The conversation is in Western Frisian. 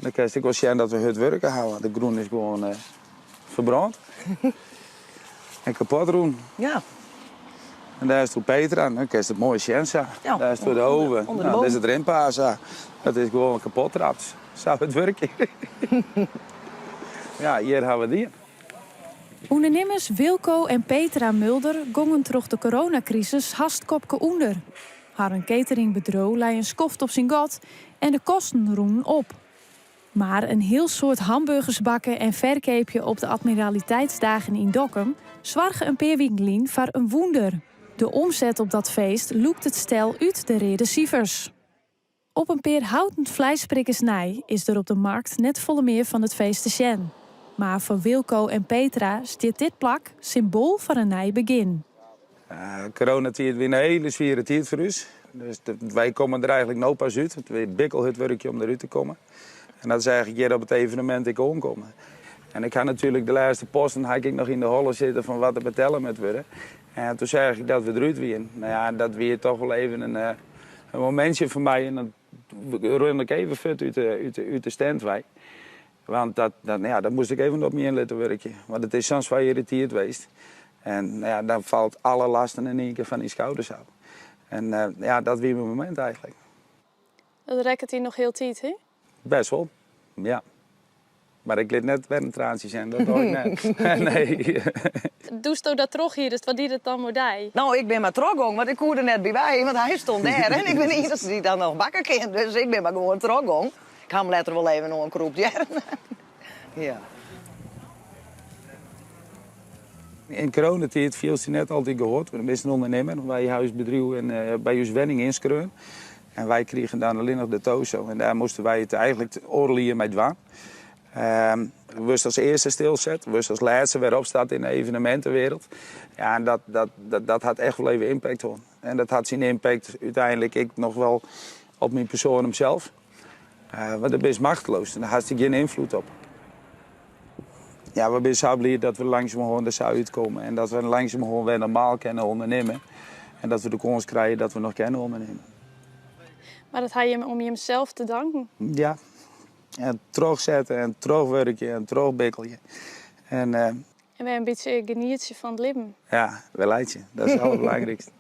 Dan kinst ek wol sjen dat we hurd wurke hawwe, want de grûn is gewoan eh, ferbrând. en kapot rûn. Ja. En dêr is toen Petra, dan kinst it moai sjen sa. Ja, Dêr is toen de oven. Onder de Nou, boom. dit is it rinpaad sa. Dat is gewoan kapot trapt. Sa it wurkje. ja, hjir hawwe we dien. Undernimmers Wilco en Petra Mulder gongen troch de coronakrisis hast kopke ûnder. Harren cateringbedriuw lei in skoft op syn gat en de kosten rûnen op. Mar in hiel soad hamburgers bakke en ferkeapje op de Admiraliteitsdagen yn Dokkum soarge in pear wiken lyn foar in wûnder. De omset op dat feest lûkt it stel út de reade sifers. Op in pear houten fleisprikkers nei is der op de markt net folle mear fan it feest te sjen. Mar foar Wilco en Petra stiet dit plak symboal foar in nij begjin. Coronatiid wie in hiele swiere tiid foar ús. Dus wy komme der eigentlik no pas út. It wie bikkelhurd wurkje om derút te kommen. En dat is eigentlik hjir op it evenemint ek oankommen. En ik ha natuerlik de lêste posten ha ik ek noch yn de holle sitten fan wat der betelle moat wurde. En toen seach ik dat we derút wienen. No ja, dat wie toch wol even in, eh, in momintsje foar my. En dan run ik even fuort út de, út de, út de stand wei. Want dat, dat, no ja, dat moast ik even op my yn litte wurkje. Want it is sa'n swiere tiid west. En no ja, dan falt alle lasten yn ien kear fan dyn skouders ôf. En eh, ja, dat wie myn momint eigentlik. Dat rekket dy noch hieltyd, hè? Best wol, ja. Mar ik lit net wer in traantsje sjen, dat doch ik net. Nee. Doesto dat trochhierdest, wat die dat dan mei dy? No, ik bin mar trochgong, want ik koe der net by wei, want hy stond dêr en ik bin de iennichste dy't dan noch bakke kin. Dus ik bin mar gewoan trochgong. Ik ha him letter wol even oankrûpt, hear. Ja. Yn coronatiid fielst dy net altyd goed. Want bist in ûndernimmer. Wy ha ús bedriuw en eh, by ús wenning ynskreaun. En wy krigen dan allinnich de TOZO. En dêr moasten wy it eigentlik oardel jier mei dwaan. Um, wurdst as earste stilset, wurdst as lêste wer opstart yn de evenemintewereld. Ja, en dat, dat, dat, dat hat echt wol even impact hân. En dat hat syn impact úteinlik ek noch wol op myn persoan himsels. Uh, want dan bist machteloos en dêr hast gjin ynfloed op. Ja, we binne sa bliid dat we langsumerhân der sa útkomme en dat we langsumerhân wer normaal kinne ûndernimme. En dat we de kâns krije dat we noch kinne ûndernimme. Mar dat ha jim om jimsels te danken? Ja. En trochsette en trochwurkje en trochbikkelje. En, En wer in bytsje genietsje fan it libben. Ja, wer laitsje. Dat is it alderbelangrykste.